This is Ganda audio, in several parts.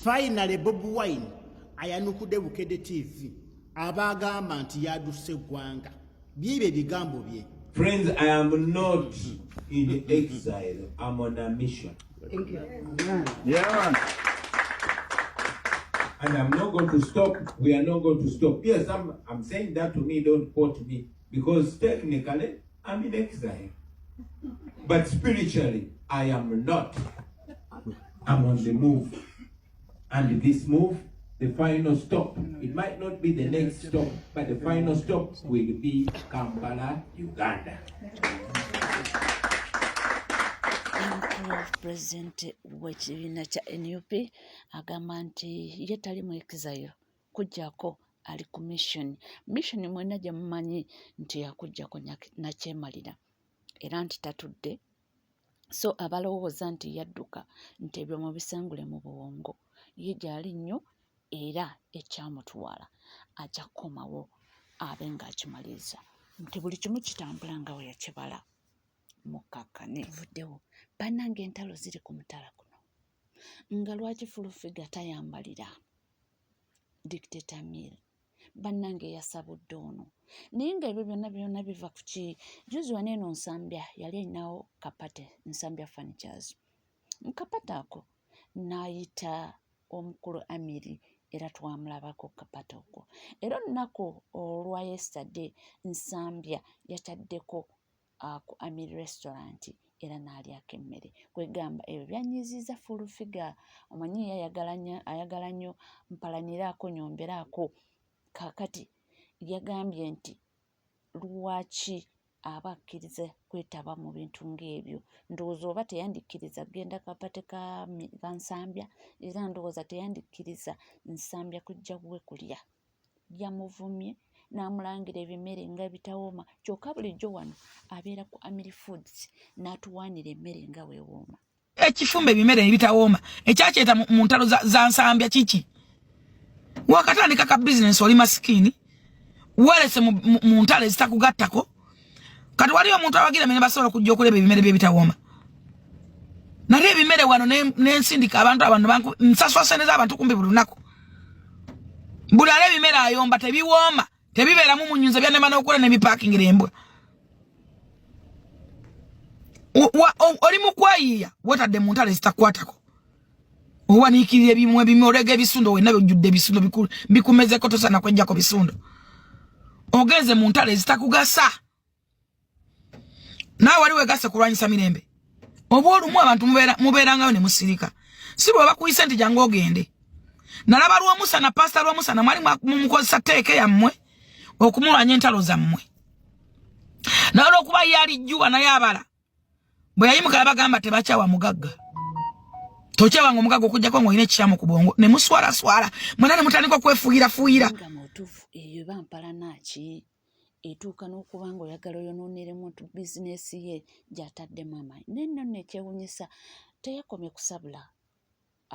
Finally Bobi Wine ayanukudde Bukedde TV abaagamba nti yaduse eggwanga. Biibyo ebigambo bye. Friends, I am not in exile. I'm on a mission. Thank you. Yeah, man. And I'm not going to stop. We are not going to stop. Yes, I'm saying that to me. Don't quote me. Because technically, I'm in exile. But spiritually, I am not. I'm on the move. And this move, the final stop, it might not be the next stop, but the final stop will be Kampala, Uganda. Omukulu pulezidenti w'ekibiina kya NUP agamba nti ye tali mu exile kuggyako ali ku mission. Mission mwenna gye mumanyi nti yakuggyako nakyemalira era nti tatudde. So abalowooza nti yadduka nti ebyo mubisengule mu bwongo. Ye gy'ali nnyo era ekyamutwala ajja kukomawo abe ng'akimaliriza nti buli kimu kitambula nga bwe yakibala. Mukkakkane tuvuddewo. Bannange entalo ziri ku mutala guno. Nga lwaki Full Figure tayambalira Dictator Mill? Bannange yasabudde ono. Naye ng'ebyo byonna byonna biva ku ki? Jjuuzi wano eno Nsambya yali alinawo kapate, Nsambya Furnitures. Mu kapate ako n'ayita omukulu Amiri era twamulabako kapate okwo. Era olunaku olwa yesterday Nsambya yakyaddeko ku Amiri restaurant era n'alyako emmere. Kwegamba ebyo byanyiizizza Full Figure. Omanyi ye ayagala nnyo mpalaniraako nyomberaako. Kaakati yagambye nti lwaki aba akkiriza kwetaba mu bintu ng'ebyo. Ndowooza oba teyandikkiriza kugenda kapate ka Nsambya, era ndowooza teyandikkiriza Nsambya kujja wuwe kulya. Yamuvumye n'amulangira ebimere nga bitawooma, kyokka bulijjo wano abeera ku Amiri Foods n'atuwaanira emmere nga weewooma. Ekifumba ebimere ebitawooma ekyakyeta mu ntalo za Nsambya kiki? Wakatandika ka bizinensi oli masikini, weerese mu ntalo ezitakugattako. Kati waliyo omuntu awagira mene basobola okujja okulaba ebimere by'ebitawooma. Nali ebimere wano n'ensindika abantu abantu nsasula ssente z'abantu kumpi buli lunaku. Buli ala ebimere ayomba tebiwooma, tebibeeramu munyunze byannema n'okula n'ebipaakingira embwa. Oli mu kweyiiya weetadde mu ntalo ezitakukwatako. Owaniikirira ebimu ebimu olega ebisundo wenna byojjudde ebisundo bikumezeko tosaana kweggyako bisundo. Ogenze mu ntalo ezitakugasa. Naawe wali weegasse kulwanyisa mirembe. Oba olumu abantu mubeerangayo ne musirika. Si bwe bakuyise nti jangu ogende. Nalaba Lwomusana, Pasita Lwomusana mwali mumukozesa tteeke yammwe okumulwanya entalo zammwe. Naye olw'okuba ye ali jjuwa naye abala. Bwe yayimuka yabagamba tebakyawa mugagga. Tokyawanga omugagga okuggyako ng'olina ekikyamu ku bwongo ne muswalaswala mwenna ne mutandika okwefuuyirafuuyira. Nga mutuufu eyo eba mpalana ki etuuka n'okuba ng'oyagala oyonoonere muntu bizinesi ye gy'ataddemu amaanyi. Naye nno nno ekyewuunyisa teyakomye kusabula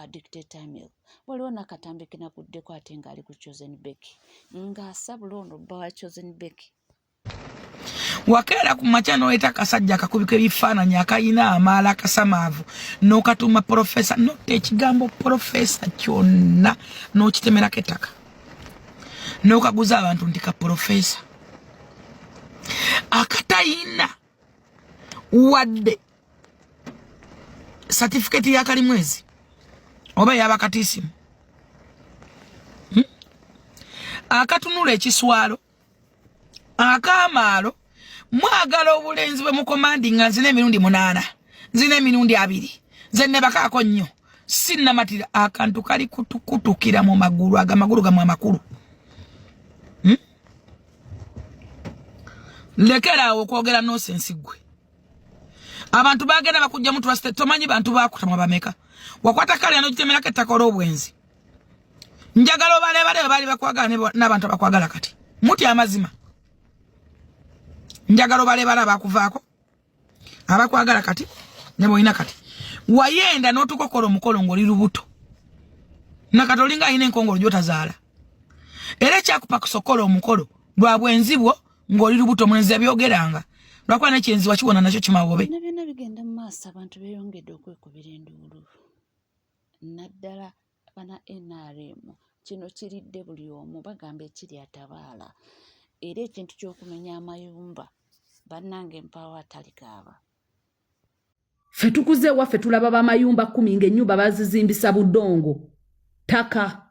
Dictator Mill. Waliwo n'akatambi ke naguddeko ate ng'ali ku Chosen Becky ng'asabula ono bba wa Chosen Becky. Wakeera ku makya n'oleeta akasajja akakubi k'ebifaananyi akayina amaala akasamaavu n'okatuuma porofesa, n'otta ekigambo porofesa kyonna n'okitemerako ettaka n'okaguza abantu nti ka porofesa akatayina wadde satifiketi ya kalimwezi oba ey'abakatiisimu, Akatunula ekiswalo akamaalo. Mwagala obulenzi bwe mukomandi nga nzina emirundi 8, nzina emirundi 2, nze nebakaako nnyo sinnamatira. Akantu kali kutukutukira mu magulu, aga magulu gamwe amakulu. Lekera awo okwogera nonsense ggwe. Abantu bagenda bakujjamu trust, tomanyi bantu bakutamwa bameka. Wakwata kale n'ogitemerako ettaka olw'obwenzi. Njagala obalebale baali bakwagala n'abantu abakwagala kati. Mutya amazima. Njagala obalebale abakuvaako abakwagala kati ne bw'olina kati. Wayenda n'otuuka okukola omukolo ng'oli lubuto. Nakati olinga alina enkongolo gy'otazaala. Era ekyakupakusa okukola omukolo lwa bwenzi bwo ng'oli lubuto, omulenzi yabyogeranga. Lwakuba n'ekyenzi wakiwona nakyo kimawobe. Byonna byonna bigenda mu maaso, abantu beeyongedde okwekubira enduulu naddala Bana NRM kino kiridde buli omu, bagamba ekiri atabaala. Era ekintu ky'okumenya amayumba bannange mpaawo atalikaaba. Ffe tukuze ewaffe tulaba bamayumba kumi ng'ennyumba bazizimbisa budongo ttaka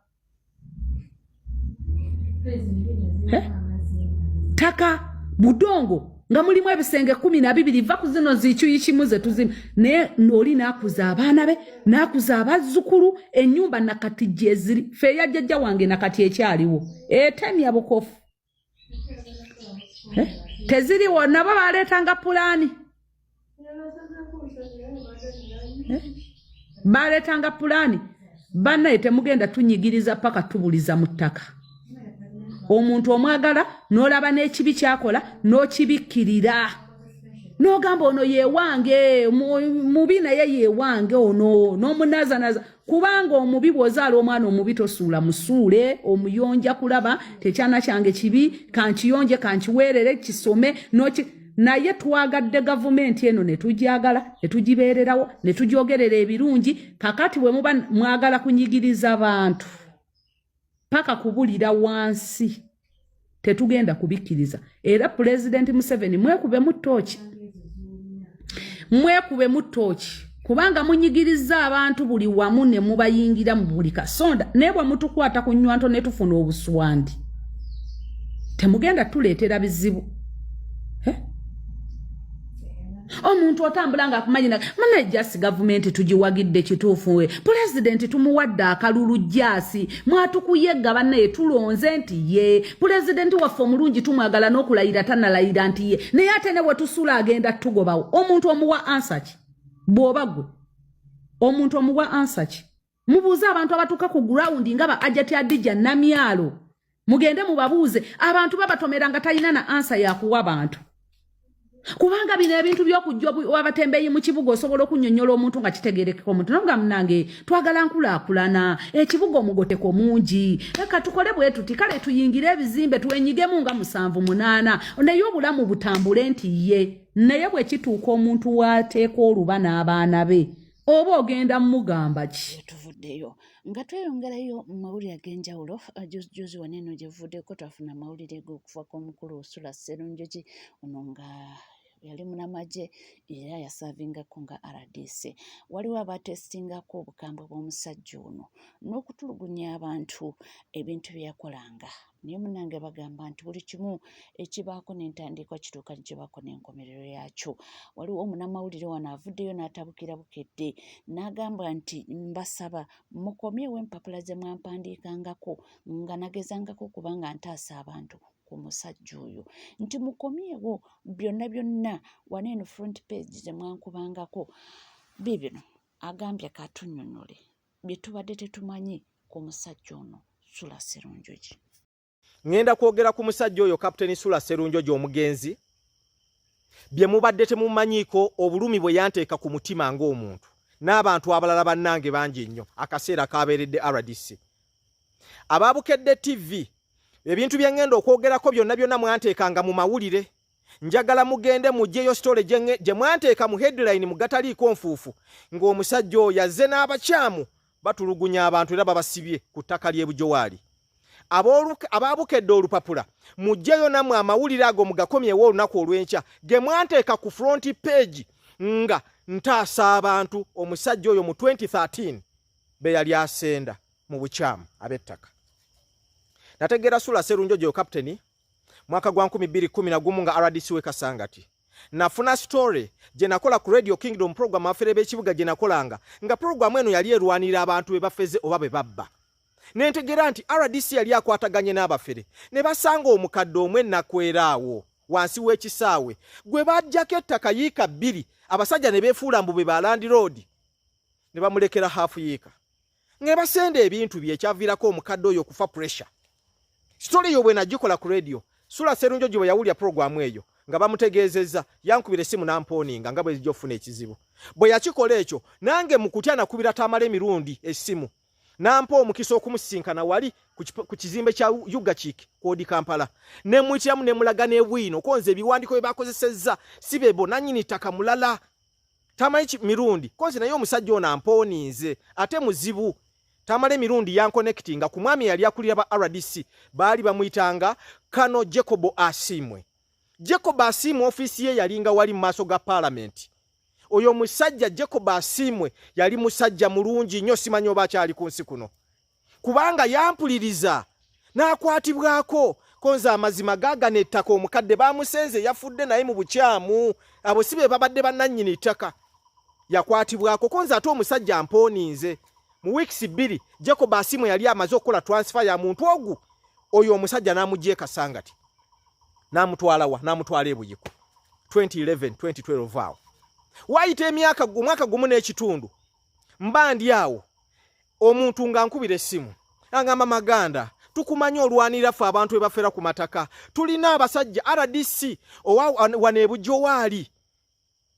ttaka budongo nga mulimu ebisenge 12 va ku zino zikyuyi kimu ze tuzimba naye oli n'akuza abaana be n'akuza abazzukulu ennyumba nakati gyeziri ffe eya jjajja wange nakati ekyaliwo etemya bukofu eh? Teziriwo nabo baleetanga pulaani eh? Baleetanga pulaani bannaye temugenda tunyigiriza paka tubuliza mu ttaka omuntu omwagala n'olaba n'ekibi kyakola n'okibikkirira n'ogamba ono yewange mubi naye yewange ono n'omunazanaza kubanga omubi bw'ozaala omwana omubi tosuula musuule omuyonja kulaba tekyana kyange kibi kankiyonje kankiweerere kisome noki naye twagadde gavumenti eno ne tugyagala ne tugibeererawo ne tugyogerera ebirungi kakati bwe muba mwagala kunyigiriza bantu paka kubulira wansi tetugenda kubikkiriza era pulezidenti Museveni mwekubemu ttooki mwekubemu ttooki kubanga munyigiriza abantu buli wamu ne mubayingira mu buli kasonda naye bwe mutukwata ku nnywanto ne tufuna obuswandi temugenda tuleetera bizibu omuntu otambula nga akumanyi mana jasi gavumenti tugiwagidde kituufu we pulezidenti tumuwadde akalulu jasi mwatukuyegga bannaye tulonze nti ye pulezidenti waffe omulungi tumwagala n'okulayira tanalayira nti ye naye ate ne wetusula agenda tugobawo omuntu omuwa ansa ki bw'oba gwe omuntu omuwa ansa ki mubuuze abantu abatuuka ku gurawundi nga ba Ajati Adija Namyalo mugende mubabuuze abantu babatomera nga talina na ansa yakuwa bantu kubanga bino ebintu by'okujja abatembeeyi mu kibuga osobola okunnyonnyola omuntu nga kitegerekeka omuntu noga munange twagala nkulaakulana ekibuga omugoteko mungi leka tukole bwe tuti kale tuyingire ebizimbe twenyigemu nga 7 8 naye obulamu butambule nti ye naye bwe kituuka omuntu w'ateeka oluba n'abaana be oba ogenda mugamba ki tuvuddeyo nga tweyongerayo mu mawulire ag'enjawulo juzi wano eno gye buvuddeko twafuna amawulire g'okufa kw'omukulu Sula Sserunjogi ono nga yali munamagye era yasaavingako nga RDC waliwo abatesitingako obukambwe bw'omusajja ono n'okutulugunya abantu ebintu bye yakolanga naye munnange bagamba nti buli kimu ekibaako n'entandikwa kituuka ne kibaako n'enkomerero yaakyo waliwo omunamawulire wano avuddeyo n'atabukira Bukedde n'agamba nti mbasaba mukomyewo empapula ze mwampandiikangako nga nagezangako okuba nga ntaasa abantu ku musajja oyo nti mukomyewo byonna byonna wano eno front page ze mwankubangako biibino agambye katunyonyole bye tubadde tetumanyi ku musajja ono Sula Sserunjogi. Ŋŋenda kwogera ku musajja oyo Kaputeni Sula Sserunjogi omugenzi bye mubadde temumanyiiko obulumi bwe yanteeka ku mutima ng'omuntu n'abantu abalala bannange bangi nnyo akaseera kabeeredde RDC. Ababukedde TV ebintu bye ŋŋenda okwogerako byonna byonna mwanteekanga mu mawulire njagala mugende mugyeyo sitole gye mwanteeka mu headline mu gataliiko nfuufu ng'omusajja oyo azze n'abakyamu batulugunya abantu era babasibye ku ttaka ly'e Bujowaali. Abaabukedde olupapula mugyeyo nammwe amawulire ago mugakomyewo olunaku olw'enkya ge mwanteeka ku front page nga ntaasa abantu omusajja oyo mu 2013 be yali asenda mu bukyamu ab'ettaka. Nategeera Sula Sserunjogi oyo kaputeni mwaka gwa 2011 nga RDC we Kasangati. Nafuna story gye nakola ku Radio Kingdom program afere b'ekibuga gye nakolanga nga program eno yali erwanirira abantu be bafeze oba be babba. Nentegeera nti RDC yali akwataganye n'abafere ne basanga omukadde omu ennakwera awo wansi w'ekisaawe gwe bajjako ettaka yiika 2 abasajja ne beefuula mbu be ba landiroodi ne bamulekera haafu yiika nga basenda ebintu bye ekyaviirako omukadde oyo okufa pressure. Story eyo bwe nagikola ku radio Sula Sserunjogi bwe yawulira puroguramu eyo nga bamutegeezezza yankubira essimu n'ampooninga nga bwe zijja okufuna ekizibu. Bwe yakikola ekyo nange mu kutya nakubira Tamale Mirundi essimu n'ampa omukisa okumusisinkana wali ku kizimbe kya Ugachik Kodi Kampala ne muyitiramu ne mulaga n'ebwino ko nze ebiwandiiko bye bakozesezza si bebo nannyini ttaka mulala Tamale Mirundi konze naye omusajja ono ampooninze ate muzibu. Tamale Mirundi yankonekitinga ku mwami eyali akulira ba RDC, baali bamuyitanga Kano Jacob Asiimwe. Jacob Asiimwe ofiisi ye yalinga wali mu maaso ga paalamenti. Oyo omusajja Jacob Asiimwe yali musajja mulungi nnyo, simanyi oba akyali ku nsi kuno, kubanga yampuliriza n'akwatibwako konze amazima gaagana ettaka omukadde bamusenze yafudde naye mu bukyamu, abo si be babadde bannannyini ttaka. Yakwatibwako konze ate omusajja mpooninze. Mu weeks 2 Jacob Asiimwe yali amaze okukola transfer ya muntu ogu, oyo omusajja n'amugya e Kasangati n'amutwala wa, n'amutwala e Buyiko 2011 2012 awo. Waayita emyaka omwaka gumu n'ekitundu mba ndi awo, omuntu nga nkubira essimu angamba, Maganda, tukumanyi olwanirira ffe abantu ebafera ku mataka, tulina abasajja RDC owa wano e Bujowaali.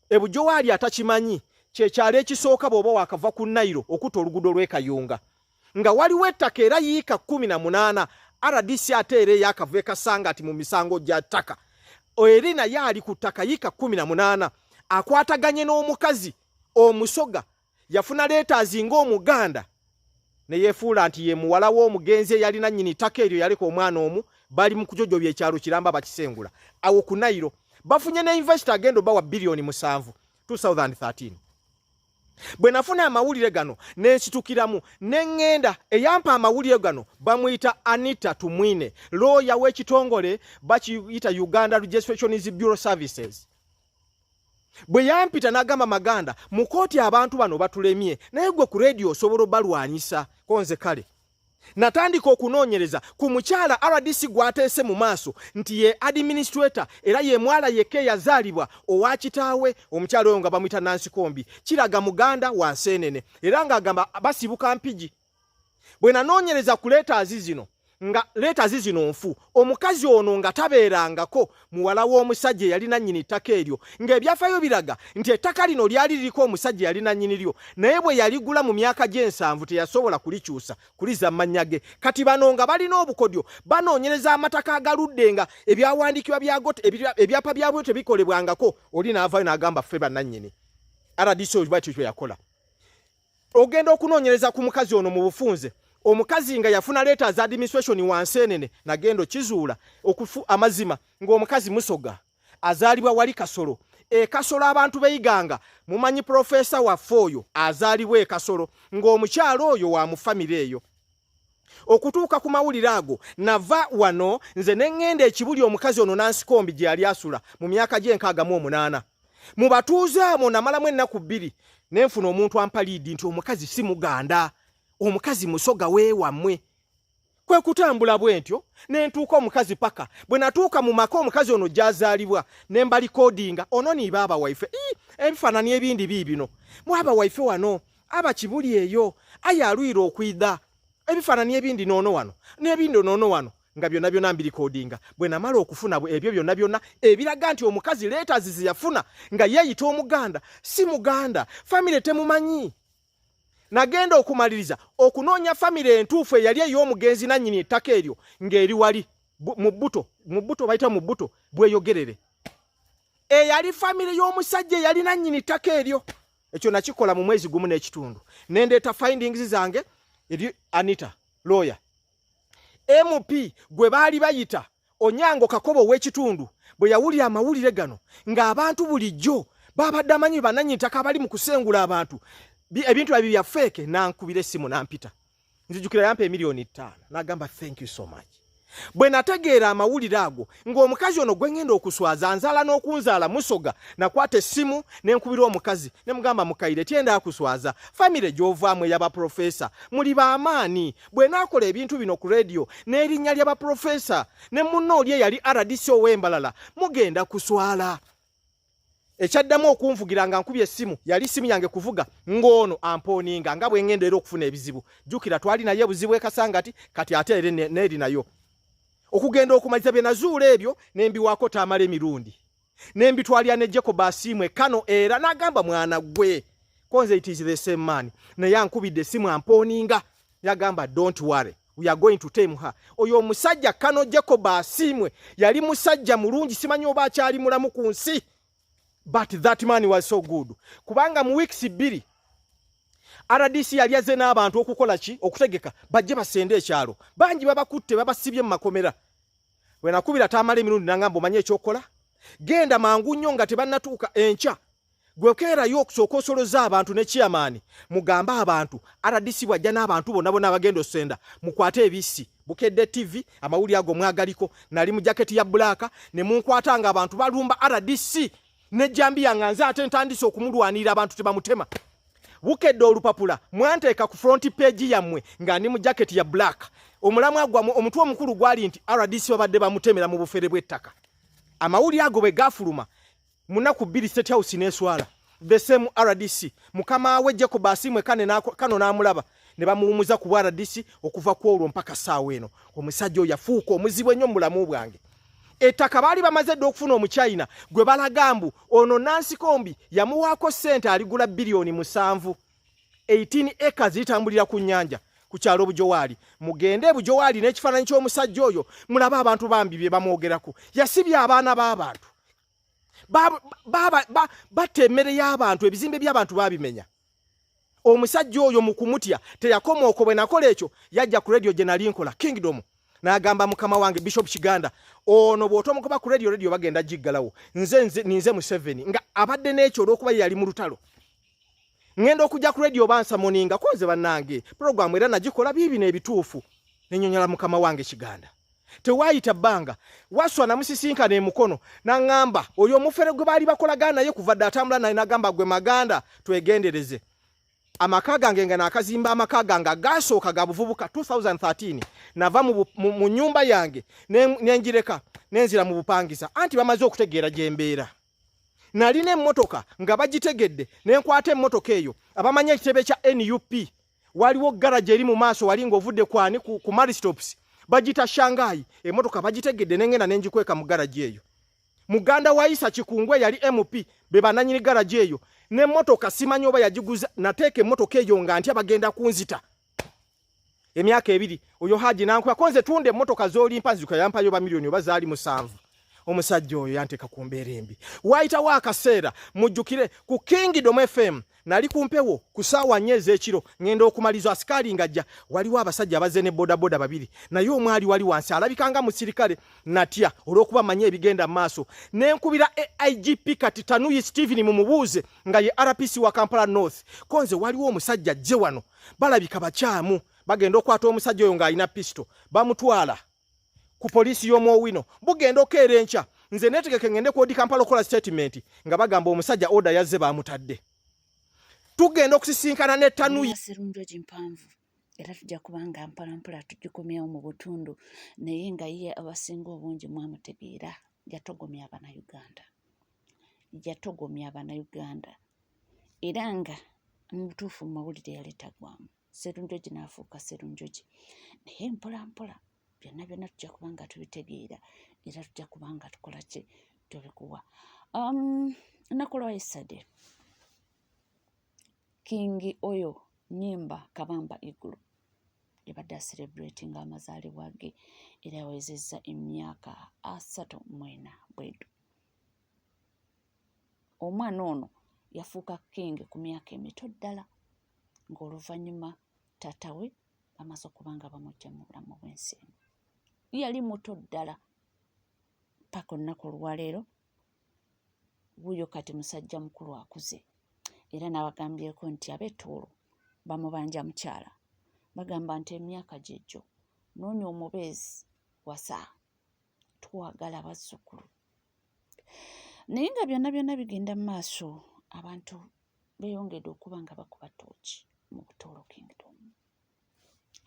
E Bujowaali atakimanyi kyekyalo ekisooka bw'oba wakava ku Nairo okutta oluguudo lw'e Kayunga, nga waliwo ettaka era yiika 18 RDC ate era eyakava e Kasangati mu misango gya ttaka eri naye ali ku ttaka yiika 18 akwataganye n'omukazi Omusoga yafuna leetaazi ng'Omuganda ne yeefuula nti ye muwala w'omugenzi eyalina nnyini ttaka eryo, yaleka omwana omu, bali mu kujojobya ekyalo kiramba bakisengula awo ku Nairo. Bafunye ne investor agenda obawa biliyoni 7 2013. Bwe nafuna amawulire gano ne nsitukiramu ne ŋŋenda. Eyampa amawulire gano bamuyita Anita Tumwine, looya w'ekitongole bakiyita Uganda Registrations Bureau Services. Bwe yampita n'agamba, Maganda, mu kooti abantu bano batulemye, naye gwe ku rediyo osobola obalwanyisa. Konze kale natandika okunoonyereza ku mukyala RDC gw'ateese mu maaso nti ye administrator era ye mwala yekka eyazaalibwa owa kitaawe. Omukyala oyo nga bamuyita Nancy Kombi, kiraga Muganda wa Nseenene, era ng'agamba basibuka Mpigi. Bwe nanoonyereza ku leetaazi zino, nga leetazi zino nfu, omukazi ono nga tabeerangako muwala w'omusajja eyali nannyini ttaka eryo, ng'ebyafaayo biraga nti ettaka lino lyali liriko omusajja eyali nannyini lyo, naye bwe yaligula mu myaka gy'ensanvu teyasobola kulikyusa kuliza mannya ge. Kati bano nga balina obukodyo, banoonyereza amataka agaludde nga ebyawandiikibwa byago, ebyapa byabyo tebikolebwangako, oli n'avaayo n'agamba ffe bannannyini. RDC oyo bwatyo kye yakola. Ogenda okunoonyereza ku mukazi ono mu bufunze, omukazi nga yafuna letters administration wanseenene, nagenda okizuula okufu amazima ng'omukazi Musoga, azaalibwa wali Kasolo. E Kasolo abantu beyiganga mumanyi profesa waffe oyo azaalibwa e Kasolo, ng'omukyalo oyo wa mu famire eyo. Okutuuka ku mawulire ago, nava wano nze ne ŋŋenda ekibuli omukazi ono Nansikombi gye yali asula mu myaka gy'enkaaga mu 8. Mu batuuze abo namalamu ennaku 2 ne nfuna omuntu ampa lead nti omukazi si Muganda, omukazi Musoga weewammwe. Kwe kutambula bwe ntyo ne ntuuka omukazi paka bwe natuuka mu maka omukazi ono gy'azaalibwa, ne mbalikodinga ono ni baaba waife, ebifaananyi ebindi biibino, mwaba waife wano aba Kibuli eyo aye alwira okwidha, ebifaananyi ebindi noono wano n'ebindi noono wano, nga byonna byonna mbirikodinga. Bwe namala okufuna ebyo byonna byonna ebiraga nti omukazi letters ze yafuna nga yeeyita Omuganda si Muganda, famire temumanyi, nagenda okumaliriza okunoonya famire entuufu eyali ey'omugenzi nannyini ettaka eryo, ng'eri wali mu Buto, mu Buto bayita mu Buto Bweyogerere, eyali famire y'omusajja eyali nannyini ttaka eryo. Ekyo nakikola mu mwezi gumu n'ekitundu, nendeeta findings zange eri Anita lawyer. MP gwe baali bayita Onyango Kakobo ow'ekitundu bwe yawulira amawulire gano ng'abantu bulijjo babadde amanyi bannannyini ttaka abali mu kusengula abantu, ebintu byabwe bya fake, nankubira essimu nampita. Nzijukira yampa emiliyoni 5 n'agamba, "Thank you so much." Bwe nategeera amawulire ago ng'omukazi ono gwe ŋŋenda okuswaza nzaala n'okunzaala Musoga, nakwata essimu ne nkubira omukazi ne mugamba, "Mukaire, tyenda akuswaza, famire gy'ovaamu ey'abaprofesa muli b'amaani. Bwe naakola ebintu bino ku rediyo n'erinnya ly'abaprofesa ne munno oli eyali RDC ow'Embalala, mugenda kuswala." Ekyaddamu okunvugira nga nkubye essimu, yali simu yange kuvuga, ng'ono ampooninga nga bwe ŋŋenda era okufuna ebizibu. Jjukira twali naye obuzibu e Kasangati, kati ate ere neeri nayo. Okugenda okumaliza bye nazuula ebyo ne mbiwaako Taamala emirundi ne mbitwalira ne Jacob Asiimwe kano, era n'agamba, "Mwana gwe konze, it is the same man, naye ankubidde essimu ampooninga." Yagamba, "Don't worry, we are going to tame her." Oyo omusajja kano Jacob Asiimwe yali musajja mulungi, simanyi oba akyali mulamu ku nsi, but that man was so good, kubanga mu weeks 2 Rdc yali azze n'abantu okukola ki okutegeka bajje basende ekyalo bangi babakutte babasibye mu makomera bwe nakubira tamala emirundi nangamba omanye ekyokukola genda mangu nnyo nga tebannatuuka enkya gwe keerayo okusooka osoloza abantu ne chairman mugambe abantu rdc bwajja n'abantu bonna bonna abagenda osenda mukwate ebissi Bukedde TV amawulire ago mwagaliko nali mu jaketi ya bulaaka ne munkwata nga abantu balumba rdc nejjambiya nga nze ate ntandise okumulwanirira abantu tebamutema Bukedde olupapula mwanteeka ku front page yammwe nga ndi mu jaketi ya black omulamwa gwammwe omutwe omukulu gwali nti rdc babadde bamutemera mu bufere bw'ettaka amawulire ago bwe gafuluma munaku bbiri State House n'eswala the same RDC mukama we Jacob Asimwe kane kano n'amulaba ne bamuwumuza ku RDC okuva ku olwo mpaka ssaawa eno omusajja oyo yafuuka omuzibu ennyo mu bulamu bwange ettaka baali bamaze dda okufuna omuchina gwe balaga mbu ono Nansikombi yamuwaako ssente aligula biliyoni 7 18 acres litambulira ku nnyanja ku kyalo Bujowaali mugende Bujowaali n'ekifaananyi ky'omusajja oyo mulabe abantu bambi bye bamwogerako yasibye abaana b'abantu batta emmere y'abantu ebizimbe by'abantu babimenya omusajja oyo mu kumutya teyakoma okwo bwe nakola ekyo yajja ku radio gye nali nkola Kingdom n'agamba mukama wange Bishop Kiganda ono bw'otomugoba ku radio radio bagenda giggalawo nze nze ninze Museveni nga abadde n'ekyo olw'okuba ye yali mu lutalo ŋŋenda okujja ku radio bansamoninga ko nze bannange puroguramu era nagikola biibino ebituufu nenyonyola mukama wange Kiganda tewaayita bbanga Waswa namusisinkana emukono n'aŋŋamba oyo omufere gwe baali bakolagana naye kuva dda atambula naye n'agamba gwe Maganda twegendereze amaka gange nga nakazimba amaka gange agasooka ga buvubuka 2013 nava mu nyumba yange nenjireka nenzira mu bupangisa anti bamaze okutegeera gye mbeera nalina emmotoka nga bagitegedde nenkwata emmotoka eyo abamanyi ekitebe kya NUP waliwo garage eri mu maaso wali ng'ovudde kwani ku Maristops bagita Shanghai emmotoka bagitegedde nengenda nengikweka mu garage eyo muganda wa Isa Kikungwe yali MP be bananyini garage eyo n'emmotoka simanyi oba yagiguza nateeka emmotoka eyo nga ntya bagenda kunzita emyaka ebiri oyo Haji nankuba konze tunda emmotoka z'olimpa nzika yampayo ba miliyoni oba zaali 7 omusajja oyo yanteeka ku mbeera embi waayitawo akaseera mujjukire ku Kingdom FM nali ku mpewo ku ssaawa 4 ez'ekiro ŋŋenda okumaliza asikaali ng'ajja waliwo abasajja abazze ne bodaboda babiri naye omu ali wali wansi alabika nga musirikale natya olw'okuba mmanyi ebigenda mu maaso ne nkubira AIGP kati Tanuyi Steven mumubuuze nga ye RPC wa Kampala North ko nze waliwo omusajja ajje wano balabika bakyamu bagenda okwata omusajja oyo ng'alina pisito bamutwala ku poliisi y'omwowino bugenda okeera enkya nze neetegeke ngende ku Odi Kampala okukola statement nga bagamba omusajja oda yazze baamutadde tugenda okusisinkana ne Tanuyi Serunjogi mpanvu era tujja kubanga mpolampola tugikomyawo mu butundu naye nga ye abasinga obungi mwamutegeera yatogomya Abannayuganda yatogomya Abannayuganda era nga mu butuufu mu mawulire yali tagwamu Serunjogi n'afuuka Serunjogi naye mpolampola byonna byonna tujja kuba nga tubitegeera era tujja kuba nga tukola ki tubikuwa olunaku lwa yesterday King oyo Nyimba Kabamba Igulu yabadde acelebrating amazaalibwa ge era yawezezza emyaka 34 bwedu. Omwana ono yafuuka king ku myaka emito ddala ng'oluvannyuma taata we bamaze okuba nga bamuggya mu bulamu bw'ensi eno. Yali muto ddala paka olunaku olwaleero wuuyo kati musajja mukulu akuze era n'abagambyeko nti ab'e Tooro bamubanja mukyala bagamba nti emyaka gyegyo noonya omubeezi wasa twagala bazzukulu. Naye nga byonna byonna bigenda mu maaso abantu beeyongedde okuba nga bakuba ttooki mu Butooro Kingdom.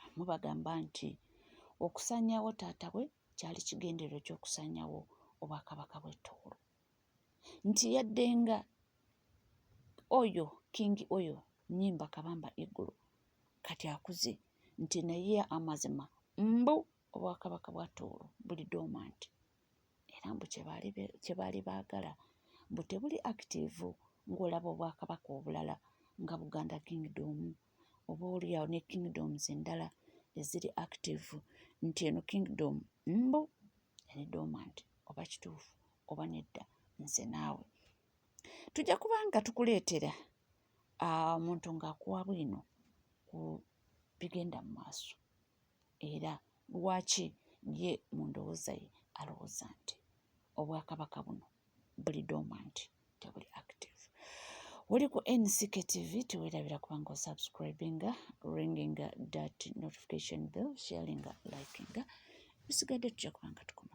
Abamu bagamba nti okusaanyaawo taata we kyali kigendererwa eky'okusaanyaawo obwakabaka bw'e Tooro. Nti yadde nga oyo King oyo Nyimba Kabamba Igulu kati akuze nti naye amazima mbu obwakabaka bwa Tooro buli dormant era mbu kye baali baagala mbu tebuli active ng'olaba obwakabaka obulala nga Buganda Kingdom oba oliawo ne kingdoms endala eziri active nti eno kingdom mbu eri dormant oba kituufu oba nedda nze naawe tujja kuba nga tukuleetera Omuntu ng'akuwa bwino ku bigenda mu maaso era lwaki ye mu ndowooza ye alowooza nti obwakabaka buno buli dormant, tebuli active. Woli ku NCK TV, tewerabira kubanga osubscribinga, ringinga that notification bell, sharinga, likinga. Bisigadde tujja kubanga tukomawo.